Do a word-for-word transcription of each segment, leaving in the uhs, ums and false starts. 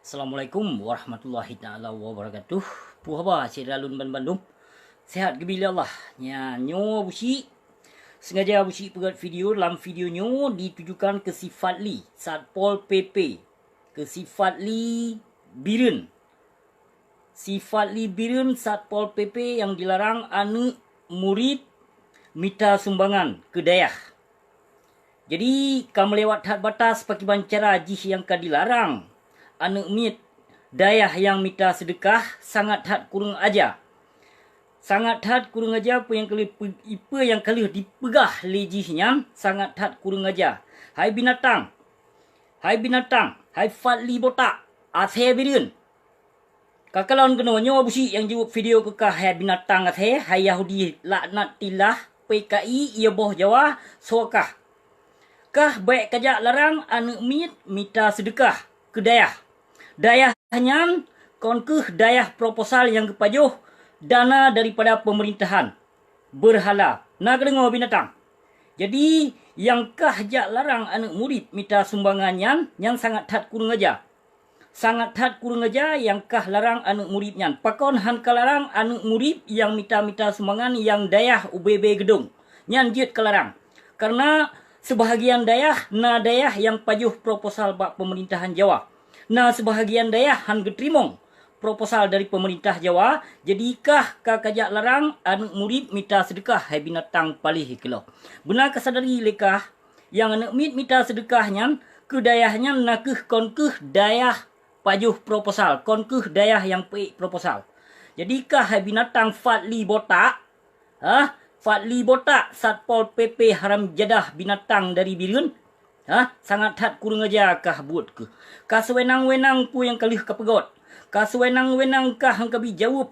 Assalamualaikum warahmatullahi taala wabarakatuh. Peue haba syedara lôn banmandum? Sehat geubri lé Allah. Nyan nyoe Abusyik. Sengaja Abusyik peugöt video. Lam video nyoe ditujukan keu si Fadli, Satpol P P, keu si Fadli Bireuen. Si Fadli Bireuen, Satpol P P nyang dilarang aneuk murit mita sumbangan keu dayah. Jadi, ka meulewat that batas pakriban cara jih nyang ka dilarang aneuk miet dayah nyang mita seudeukah, sangat that kureueng aja. Sangat that kureueng aja peue nyang ka lheueh pe-, peue nyang ka lheueh dipeugah lé jih nyan, sangat that kureueng aja. Hai binatang! Hai binatang! Hai Fadli botak! Asèe Bireuen! Ka kalon keunoe nyoe Abusyik nyang jaweueb video keu kah, hai binatang asèe, hai Yahudi laknatillah, P K I, ie boh Jawa, soe kah? Kah bèk kajak larang aneuk miet mita seudeukah keu dayah. Dayah nyan kon kheueh dayah proposal nyang geupajoh dana daripada peumeurintahan beurhala. Na kadeungoe binatang? Jadi, nyang kah jak larang aneuk murit mita sumbangan nyan, nyan sangat that kureueng aja. Sangat that kureueng aja nyang kah larang aneuk murit nyan. Pakon han ka larang aneuk murit nyang mita-mita sumbangan nyang dayah ubé-bé geudong? Nyan jeuet ka larang. Kareuna seubahagian dayah, na dayah nyang pajoh proposal bak peumeurintahan Jawa. Na seubahagian dayah han geuteurimong proposal dari peumeurintah Jawa, jadi kah ka kajak larang aneuk murit mita seudeukah, hai binatang paléh keulôh. Beuna kasadari lé kah, nyang aneuk miet mita seudeukah nyan, keu dayah nyan na kheueh kon kheueh dayah pajoh proposal, kon kheueh dayah nyang peuék proposal. Jadi kah, hai binatang Fadli botak, hah, Fadli botak, Satpol P P haram jadah binatang dari Bireuen, hah, sangat that kureueng aja kah buet keuh. Ka seuwenang-wenang peue nyang ka lheueh kapeugot. Ka seuwenang-wenang kah han kabi jaweueb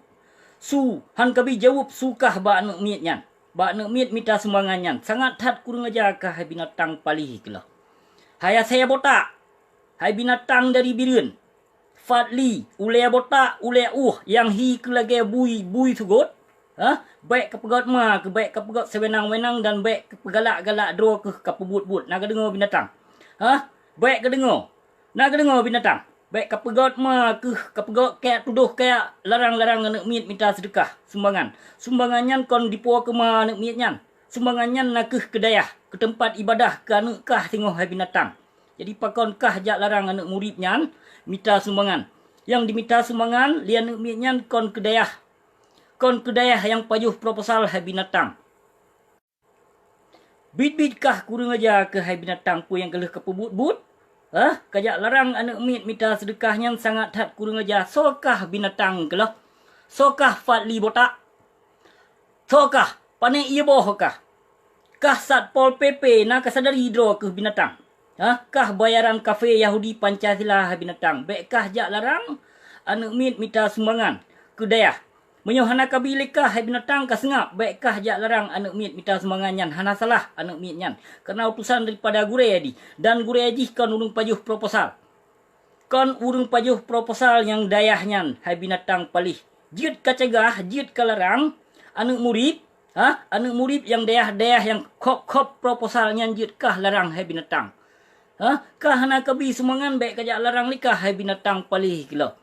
su, han kabi jaweueb su kah bak aneuk miet nyan. Bak aneuk miet mita sumbangan nyan, sangat that kureueng aja kah, hai binatang paléh keulôh. Hai asèe botak, hai binatang dari Bireuen, Fadli, ulèe botak, ulèe ueh nyang hi keu lagèe bui, bui seugot. Hah? Bèk kapeugot ma keuh, bèk kapeugot seuwenang-wenang dan bèk kapeugalak-galak droe keuh kapeubuet-buet. Na kadeungoe binatang? Hah? Bèk kadeungoe? Na kadeungoe binatang? Bèk kapeugot ma keuh, kapeugot kajak tudôh kajak larang-larang aneuk miet mita seudeukah, sumbangan. Sumbangan nyan kon dipuwoe keu ma aneuk miet nyan. Sumbangan nyan na kheueh keu dayah, keu teumpat ibadah keu aneuk kah singoh, hai binatang. Jadi pakon kah jak larang aneuk murit nyan mita sumbangan? Nyang dimita sumbangan lé aneuk miet nyan kon keu dayah. Kon keu dayah nyang pajoh proposal, hai binatang. Biet-biet kah kureueng aja keuh, hai binatang, peue nyang ka lheueh kapeubuet-buet? Hah? Kajak larang aneuk miet mita seudeukah nyan sangat that kureueng aja. Soe kah binatang keulôh? Soe kah Fadli botak? Soe kah? Pané ie boh kah? Kah Satpol P P, na kasadari droe keuh binatang. Hah? Kah bayaran kafé Yahudi Pancasila, hai binatang. Bèk kah jak larang aneuk miet mita sumbangan keu dayah. Meunyoe hana kabi lé kah, hai binatang, ka seungab, bèk kah jak larang aneuk miet mita sumbangan nyan. Hana salah aneuk miet nyan, kareuna utosan daripada gurèe jih, dan gurèe jih kon ureueng pajoh proposal. Kon ureueng pajoh proposal nyang dayah nyan, hai binatang paléh. Jeuet kacegah, jeuet kalarang aneuk murit, hah? Aneuk murit nyang dayah-dayah nyang khôb-khôb proposal nyan jeuet kah larang, hai binatang. Hah? Kah hana kabi sumbangan, bèk kajak larang lé kah, hai binatang paléh keulôh.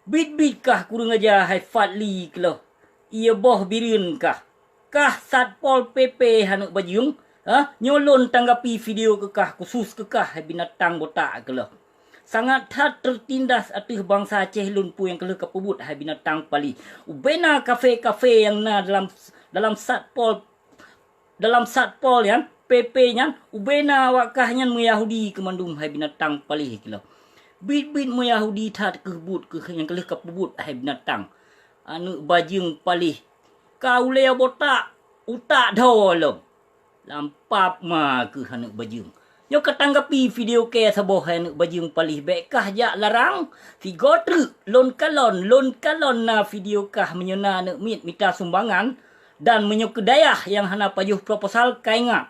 Biet-biet kah kureueng aja, hai Fadli keulôh. Ie boh Bireuen kah. Kah Satpol P P aneuk bajeueng, hah? Nyoe lôn tanggapi video keu kah, khusus keu kah, hai binatang botak keulôh. Sangat that teutindas ateueh bansa Aceh lôn peue nyang ka lheueh kapeubuet, hai binatang paléh. Ubena kafé-kafé nyang na dalam, dalam Satpol, dalam Satpol nyan, P P nyan, ubena awak kah nyan meuyahudi keumandum, hai binatang paléh keulôh. Biet-biet meuyahudi that keuh buet keuh nyang ka lheueh kapeubuet, hai binatang. Aneuk bajeueng paléh. Ka ulèe botak, utak dho lom. Lam pap ma keuh aneuk bajeueng. Nyoe ka tanggapi video kèe saboh, hai aneuk bajeueng paléh, bèk kah jak larang. Sigoe treuk, lôn kalon, lôn kalon na video kah meunyoe na aneuk miet mita sumbangan, dan meunyoe keu dayah nyang hana pajoh proposal, ka ingat.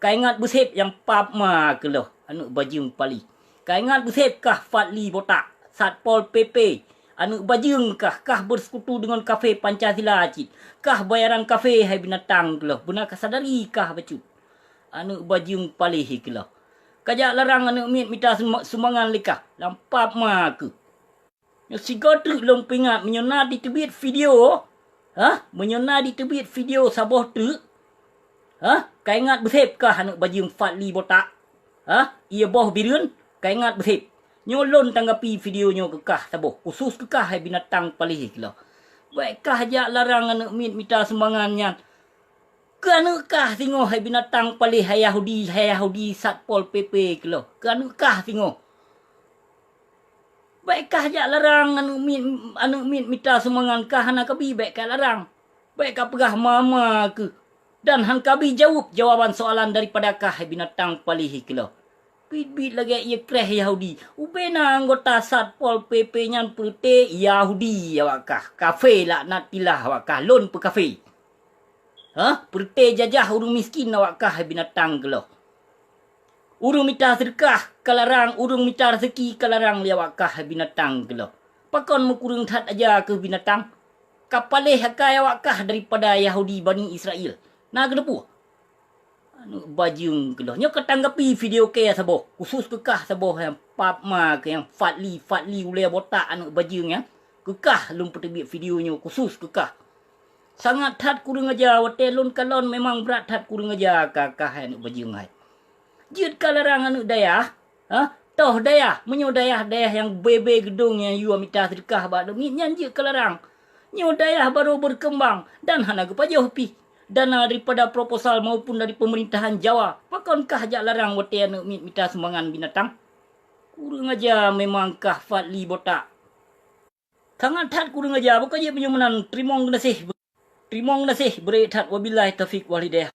Ka ingat beusép nyang pap ma keulôh, aneuk bajeueng paléh. Ka ingat beusép kah Fadli botak, Satpol P P, aneuk bajeueng kah, kah beusekutu deungon kafé Pancasila cit. Kah bayaran kafé, hai binatang keulôh, beuna kasadari kah bacut. Aneuk bajeueng paléh keulôh. Kajak larang aneuk miet mita sum-, sumbangan lé kah lam pap ma keuh. Nyoe sigoe treuk lôn peuingat, meunyoe na jiteubiet video, ha? Meunyoe na jiteubiet video saboh treuk, ha? Kaingat beuseb kah aneuk bajeueng Fadli botak, ha? Ié boh bireuen, kaingat beuseb. Nyoe lôn tanggapi video nyoe keu kah saboh, khusus keu kah hai binatang paléh keuloh. Bèk kah jak larang aneuk miet mita sumbangan nyan. Keu aneuk kah singoh hai binatang paléh hai Yahudi, hai Yahudi Satpol P P keuloh. Keu aneuk kah singoh. Bèk kah jak larang aneuk miet, aneuk miet mita sumbangan kah hana kabi, bèk kah larang. Bèk kah peugah mama keuh. Dan han kabi jaweueb jawaban soalan daripada kah hai binatang paléh keuloh. Biet-biet lagèe ié kreh Yahudi. Ubena anggota Satpol P P nyan peureuté Yahudi awak kah. Kafé laknatillah awak kah. Lôn peukafé. Hah? Peureuté jajah ureueng miskin awak kah hai binatang keuloh. Ureueng mita seudeukah ka larang, ureueng mita raseuki ka larang lé awak kah hai binatang keuloh. Pakon meukureueng that aja keuh binatang? Ka paléh akai awak kah daripada Yahudi Bani Israel. Na geuteupeue? Aneuk bajeueng keuloh. Nyoe ka tanggapi video kèe saboh. Khusus keu kah saboh nyang pap ma keuh nyang Fadli, Fadli ulèe botak aneuk bajeueng nyan. Keu kah lôn peuteubiet video nyoe khusus keu kah. Sangat that kureueng aja, watèe lôn kalon memang brat that kureueng aja ka, kah hai aneuk bajeueng hai. Jeuet ka larang aneuk dayah, ha? Toh dayah, meunyoe dayah-dayah nyang bèe-bèe geudong nyang yue mita seudeukah bak aneuk miet nyan jeuet ka larang. Nyoe dayah barô beukeumbang dan hana geupajoh pih dana daripada proposal maupun dari peumerintahan Jawa. Pakon kah jak larang watèe aneuk miet mita sumbangan binatang? Kureueng aja memang kah Fadli botak. Sangat that kureueng aja, bukon jeuet meunyoe meunan. Teurimong geunaséh, teurimong geunaséh, beureuek that. Wabillahi taufiq wal hidayah.